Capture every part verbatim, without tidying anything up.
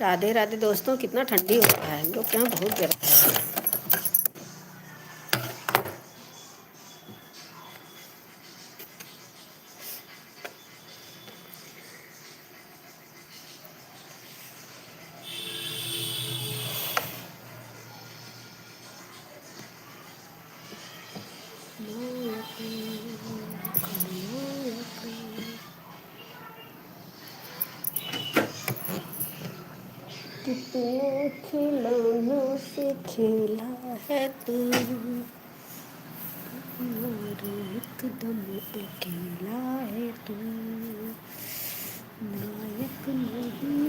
राधे राधे दोस्तों, कितना ठंडी हो रहा है, हम लोग के यहाँ बहुत गर्म है। कितने खिलौनों से खेला है तू, और एकदम अकेला है तू। नायक नहीं,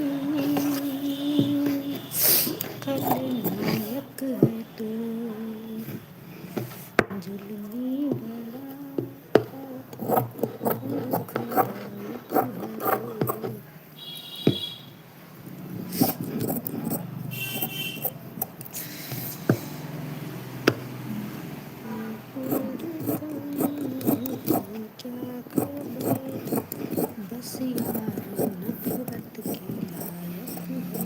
खलनायक है तू। जुल्मी बड़ा दुखदायक है तू। बस यार नफरत के लायक है तू।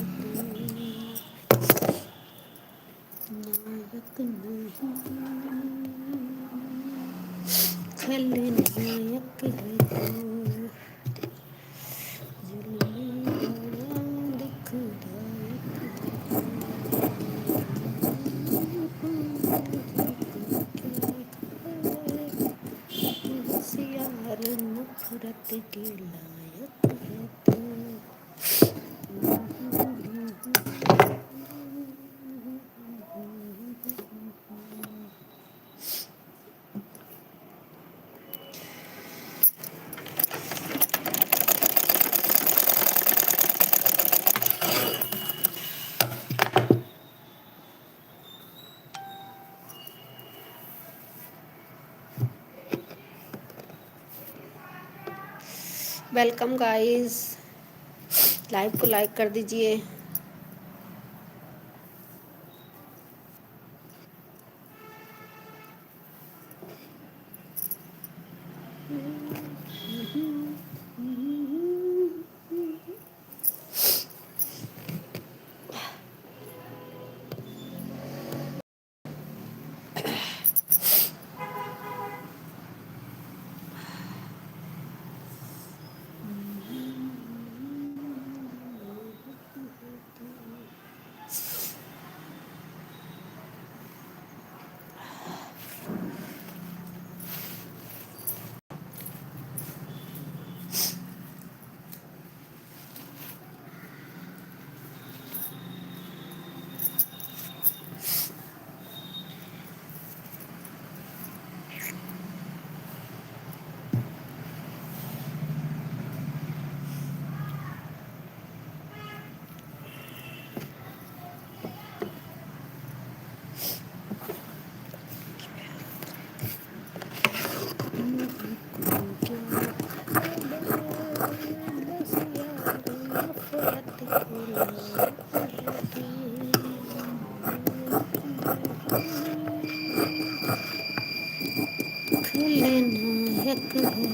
नायक नहीं, खलनायक है तू। जुल्मी बड़ा दुखदायक है तू। बस यार नफरत के लायक है तू। Welcome guys, live को like कर दीजिए। खलनायक है तू।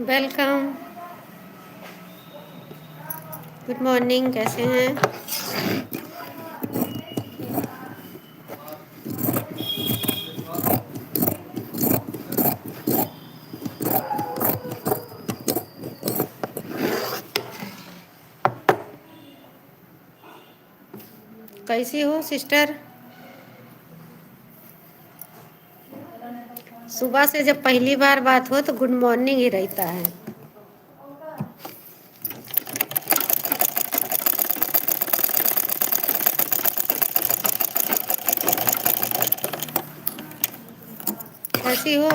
Welcome। Good morning, कैसे हैं? कैसी हो sister? सुबह से जब पहली बार बात हो तो good morning ही रहता है। कैसी हो?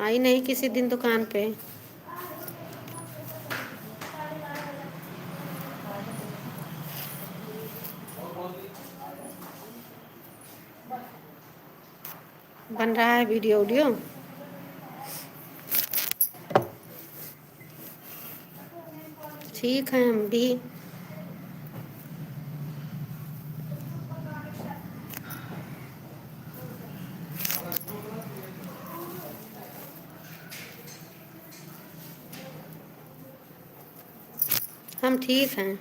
आई नहीं किसी दिन दुकान पे। बन रहा है video audio। ठीक है, हम भी। हम ठीक हैं।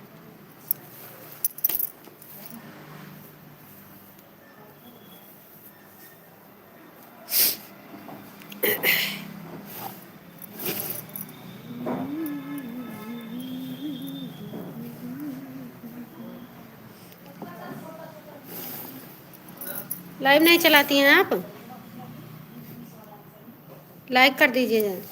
Live नहीं चलाती हैं आप? Like कर दीजिए।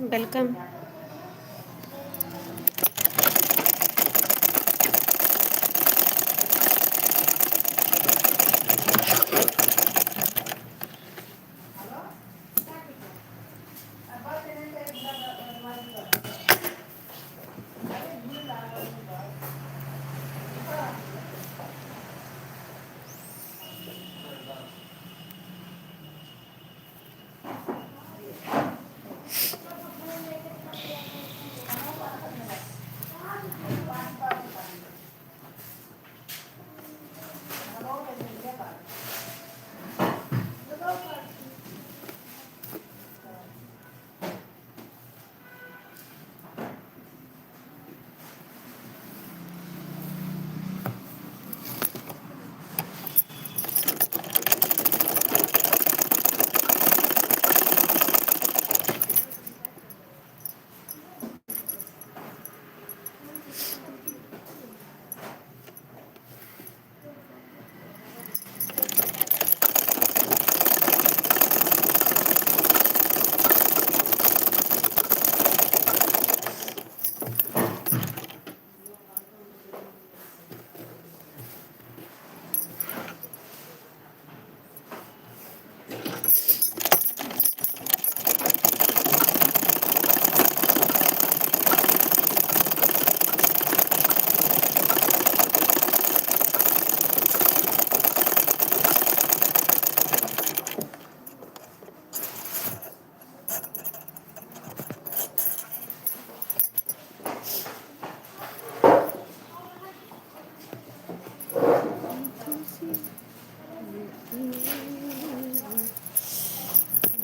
Welcome।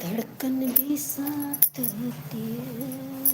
धड़कन भी साथ होती है।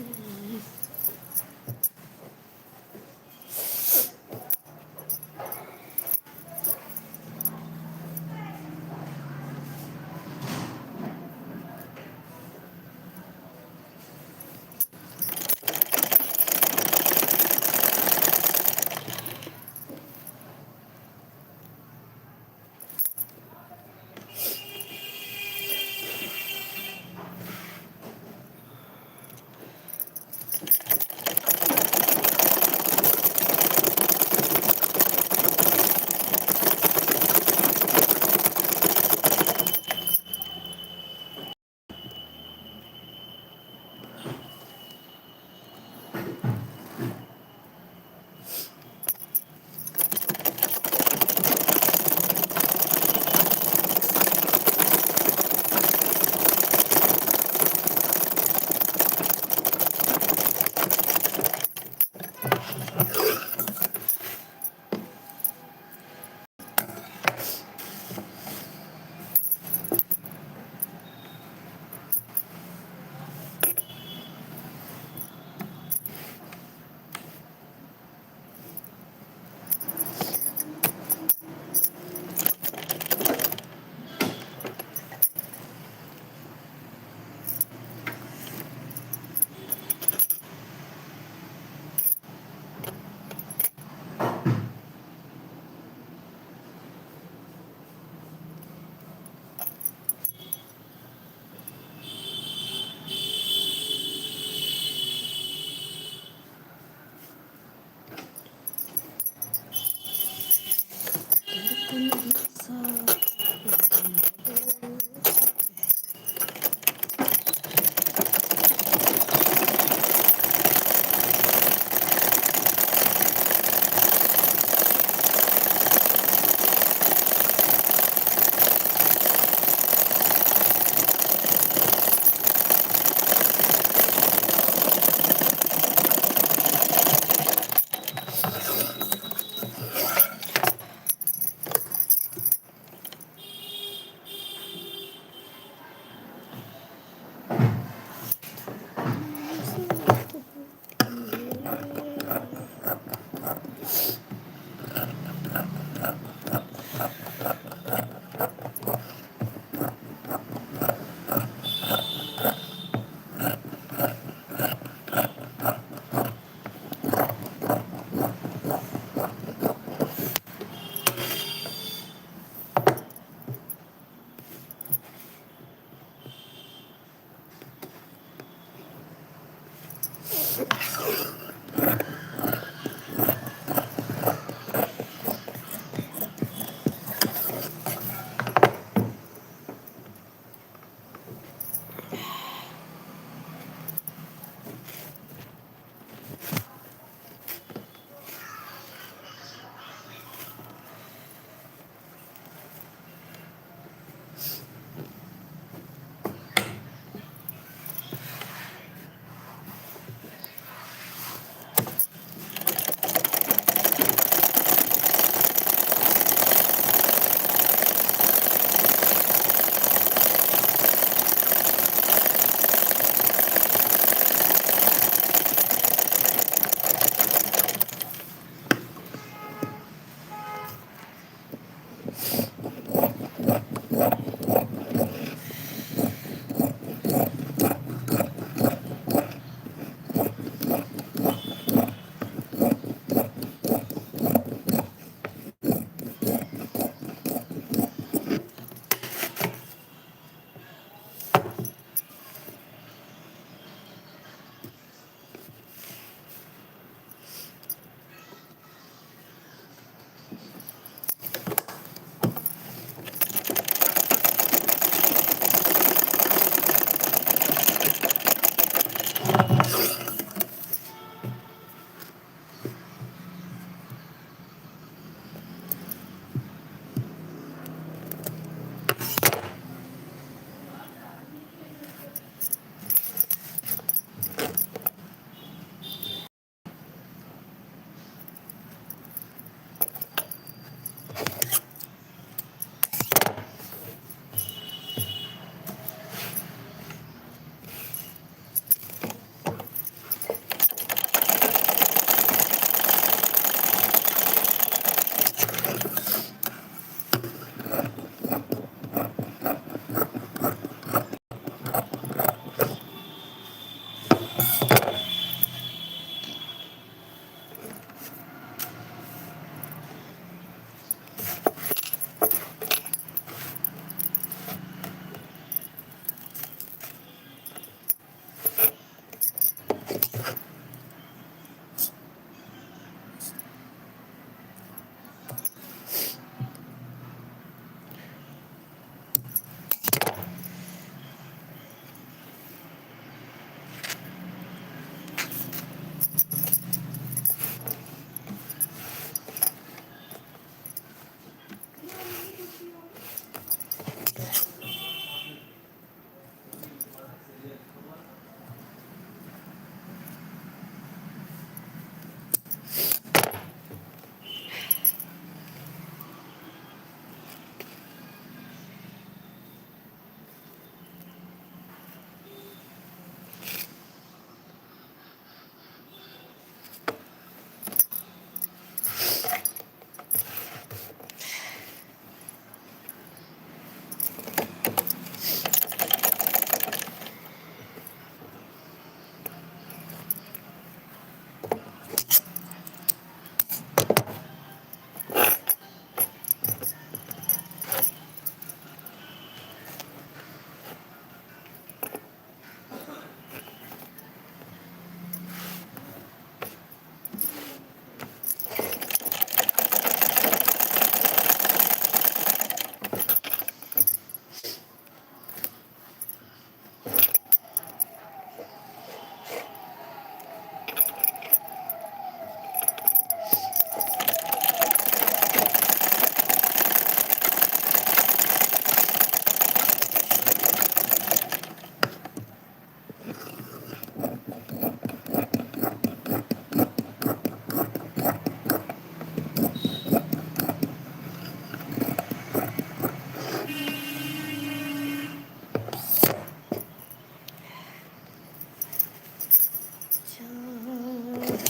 चाहत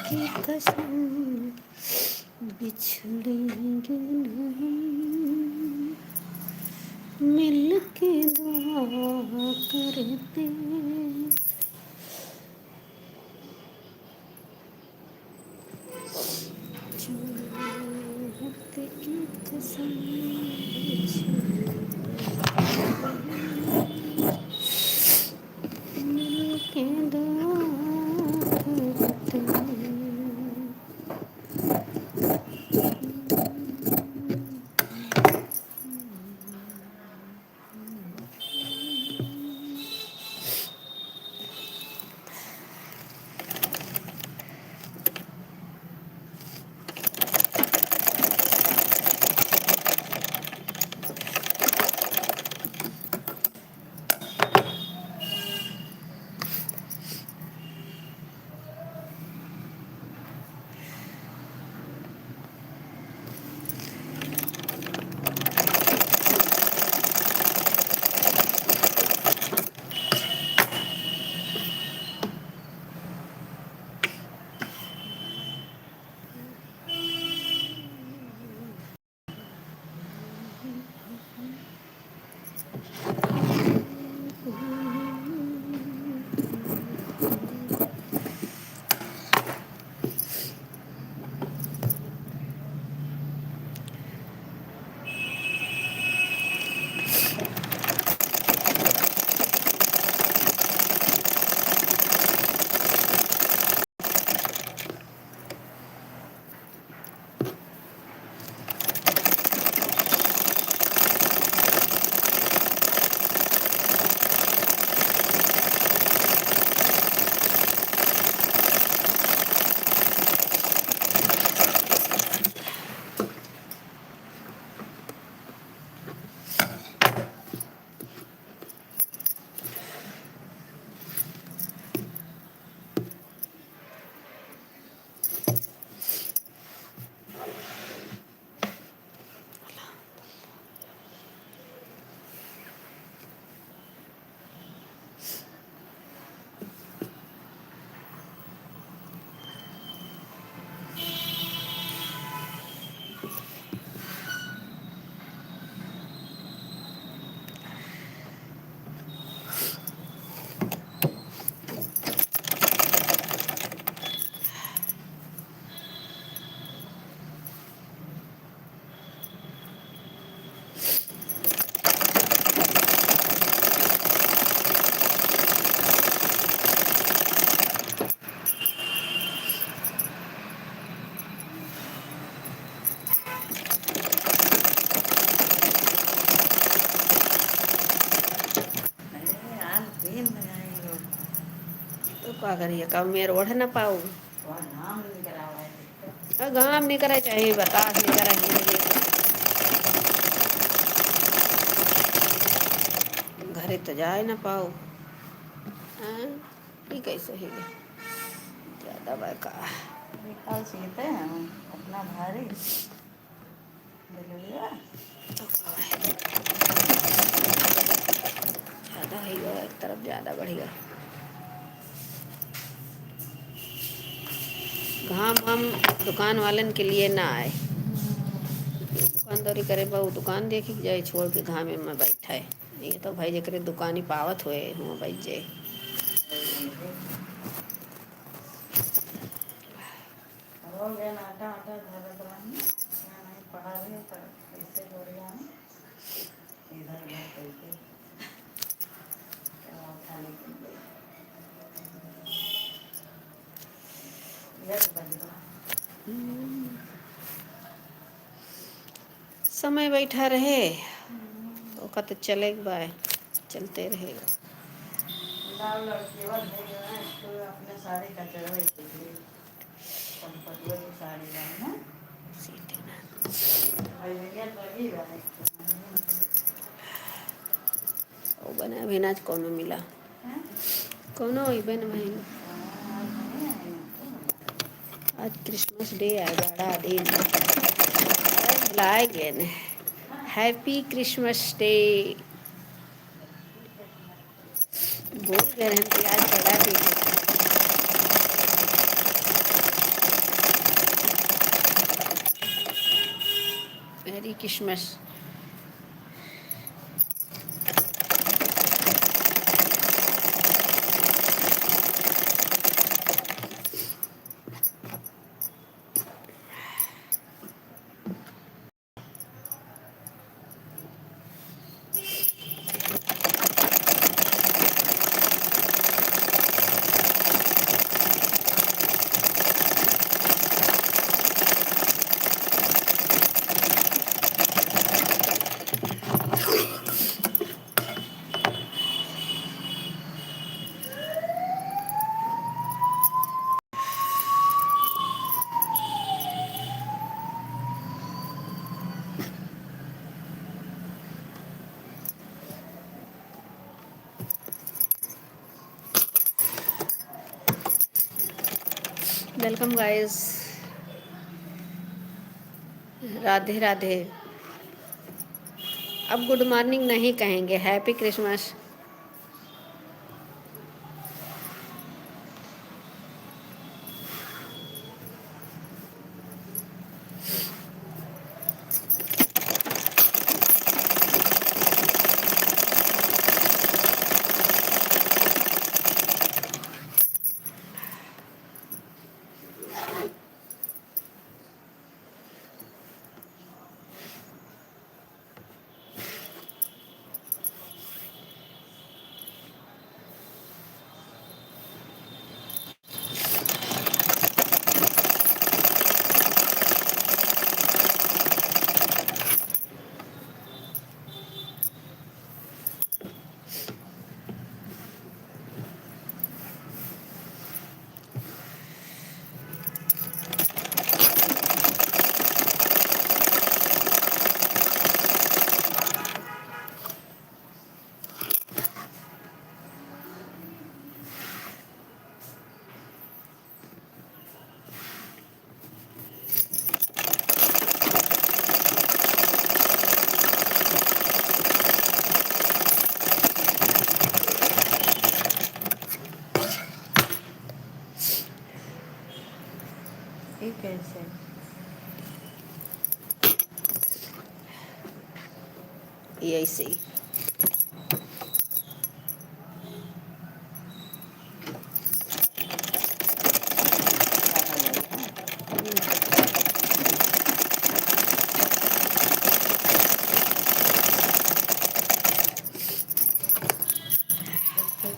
की कसम बिछड़ेंगे नहीं, मिलके दुआ करते। चाहत की कसम बिछड़ेंगे नहीं, मिलके दुआ तो का करिए, कब मेर ओढ़ ना पाऊ। और घाम निकरा हुआ है। और घाम निकरे चाहे बतास निकरे, हियाँ ये घरे तो जाए ना पाऊ। हाँ, ई कैसे है? ज्यादा बा का? निकाल सीते हैं अपना भारी। ज्यादा है यो, एक तरफ ज्यादा बढ़िया। घाम हम दुकान वालन के लिए ना आए। दुकानदारी करे बा, उ दुकान देखी के जाए, छोड़ के घामे में बैठा है। ये तो भाई जेकरे दुकानी पावत हुए, हुआ बैठ जाए। हो गया ना, आटा, आटा धरत रहनी, यहाँ नहीं पड़ा रहे, तो कैसे हो रहा है, इधर उधर करके, क्या उठाने के लिए। ये तो बज रहा। हम्म। समय बैठा रहे, ओका तो चले के बा, चलते रहेगा। लाल लड़की और है, तो अपने सारे कचरा में सीटी ना। ओ बने अभी ना आज कौनो मिला। कौनो अइबे न भइल। आज Christmas day है, बड़ा दिन। भुलाए गए ने। Happy Christmas Day। भूल गए हम कि आज बड़ा दिन है। Merry Christmas। Welcome guys, राधे राधे। अब good morning नहीं कहेंगे, Happy Christmas। ये कैसे? ये ऐसे ही।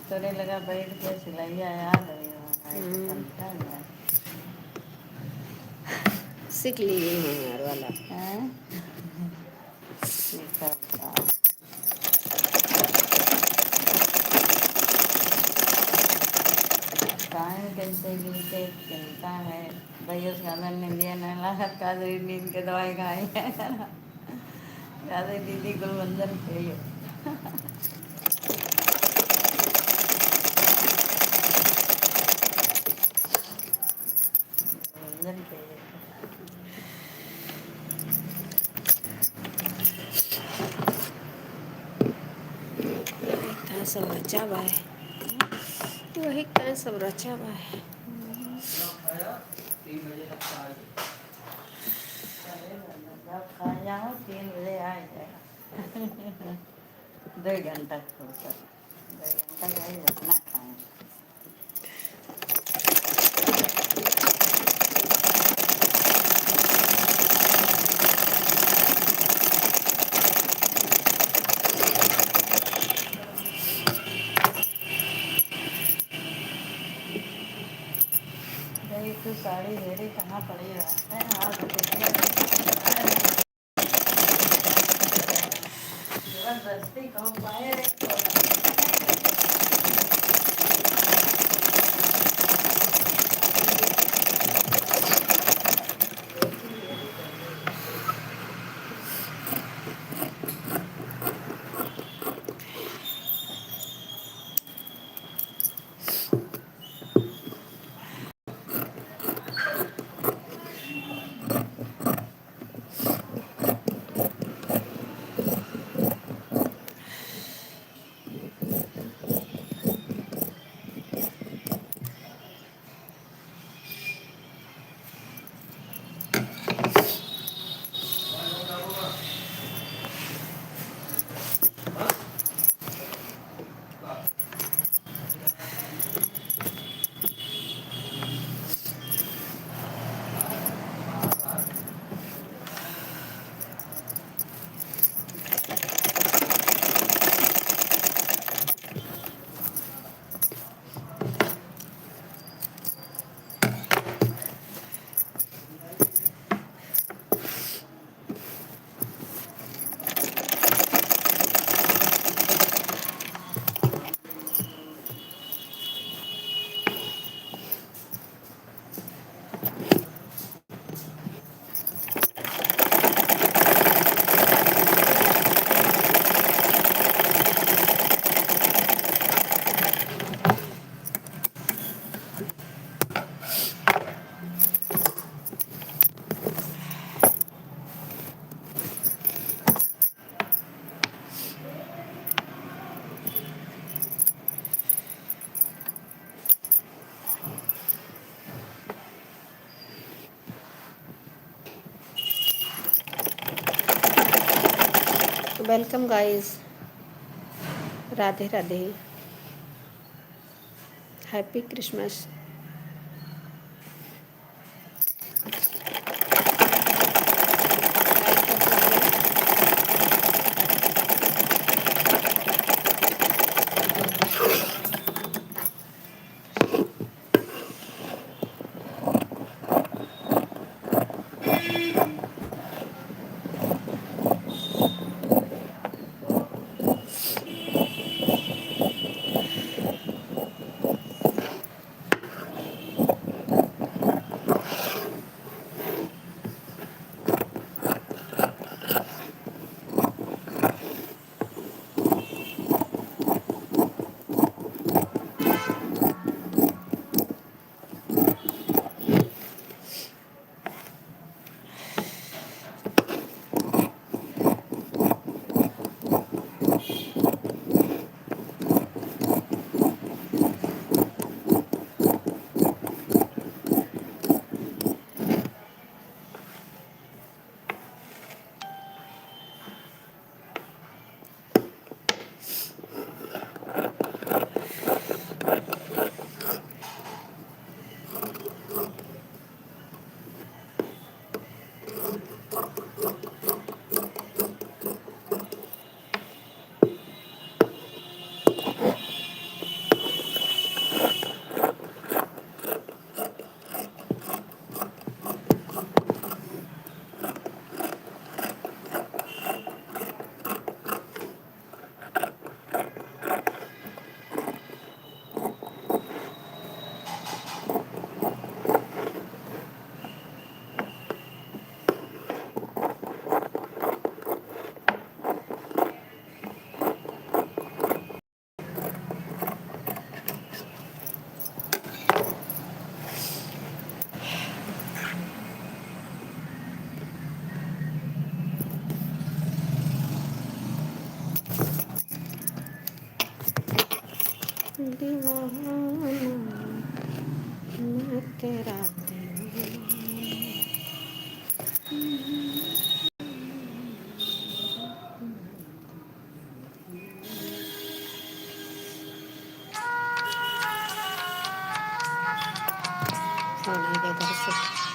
तोरे लगा बैठ के सिलैया याद है, हम्म। सीख ली हमार वाला। हैं? सीखा बा। आए कैसे भी के चिंता है। भैया से ज्यादा नींद ये नहीं लागत, का दे नींद के दवाई खाई है। का दे दीदी कुल मंजन के लिए। मंजन के लिए। कहाँ सब रचा बा है? वही कहाँ सब रचा बा है? जब खा जाओ, तीन बजे आ जाए। दो घंटा फुर्सत, दो घंटा का ही अपना खाएं। भाई, तू साड़ी हेरी कहाँ पड़ी रहत है? आज देखिए। जबरदस्ती कहूँ पाए रे। Welcome guys, राधे राधे, Happy Christmas। तेरा दिल। सुनिए दर्शक।